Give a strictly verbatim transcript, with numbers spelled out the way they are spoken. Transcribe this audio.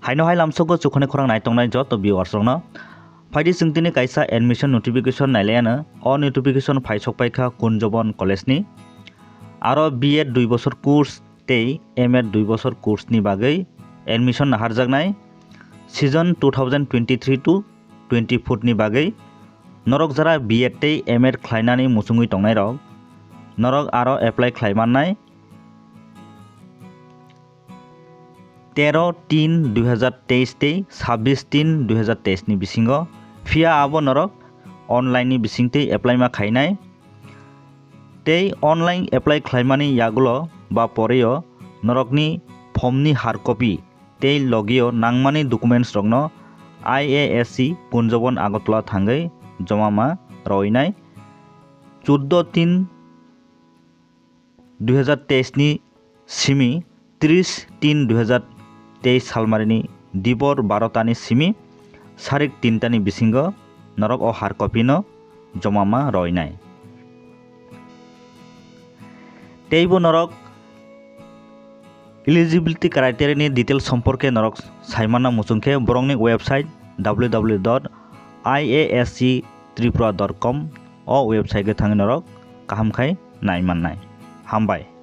Haino hai lamsogo chukhoni khorang nai tongnai joto viewers rokno. Phaidi chwng tini kaisa admission notification nailayano. O notification phai sokpai kha Kunjobon College ni. Aro B Ed dui bosor course tei M Ed dui bosor course ni bagwi admission naharjaknai season two thousand twenty-three to twenty-four ni bagwi. Norok jara B Ed tei M Ed khlainani muchungwi tongnai rok, norok aro apply khlai mannai tero tin dui hazar teis tei sabbish tin dui hazar teis ni bisingo. Phiya abo norok online ni bisingtwi apply ma khainai. Tei online apply khlaimani yagulo ba poreo norokni form ni hard copy tei logio nangmani documents rokno I A S C Kunjobon Agartala thangwi joma ma roinai. Chuddo tin dui hazar teis ni simi tris tin dui hazar teis salmarini dibor barota ni simi sarik tinta ni bisingo norok o hard copy no joma ma roinai. Teibo norok eligibility criteria ni detail somporke norok saimanna muchungkhe borokni website W W W dot I A S C Tripura dot com o website o thangwi norok kaham khai nai mannai. Hambai.